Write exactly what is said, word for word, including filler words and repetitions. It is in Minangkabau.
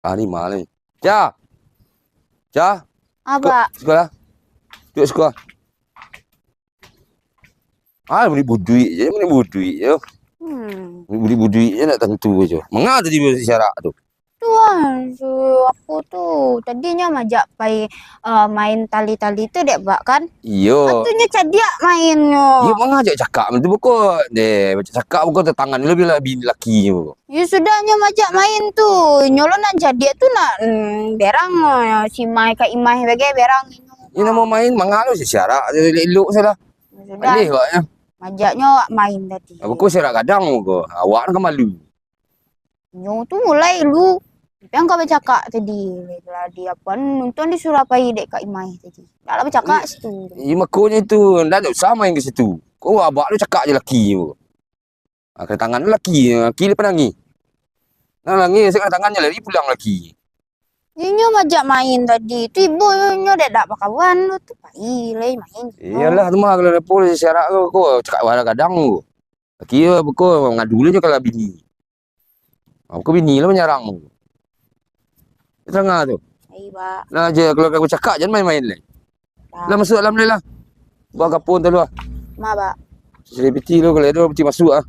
Ah, ni mah ni. Cha. Cha. Apa? Siko-, sikolah. Duduk siko. Ah, mani buduik je, mani buduik je. Hmm. Mani buduik-buduik je nak tantu je. Manga tadi basiarak tu? Tu lah, su-, aku tu tadinyo majak pai, eh, main tali-tali tu dek, Bak, kan? Iyo. Katonyo cadiak mainnyo. Iyo, manga jak cakak tu beko. Deh, cakak beko tatangan labiah-labiah lakinyo. Yo sudah nyo majak main tu, inyo lo nan cadiak tu nak, mm, berang, eh, si Mai ka Imai bagai berang inyo. Ini namo main, manga lo sisiarak, elok-elok salah. Yo sudah. Pandai awaknyo. Majaknyo awak main tadi. Beko siarak gadang ko, awak kan malu. Nyo tu mulai lu, piang ka bacakak tadi, lah di apo, nonton disuruah pai dek Kak Imai tadi. Dak lah bacakak situ. Iyo, makonyo itu, ndak usah main ka situ. Ko abak tu cakak je laki ko. Ah, kena tangan laki, laki lepas nangih. Nah, nangih, saya kena tangan je lari pulang laki. Inyo majak main tadi. Tu ibo nyo dek dak bakawan tu, pai lai main. Iyolah, tu mah kalau depo siarak tu, ko cakak wara gadang tu. Laki ko ngadu lah nyo kalau bini. Ah, ko bini lah manyarang tu. Tangah tu. Ai, Bak. Lah je, kalau kau cakak, jangan main-main lai. Lah. Lah, masuk dalam lai lah. Buang kapur tu lah. Ma, Bak. Selebriti lu, kalau ada piti masuk ah.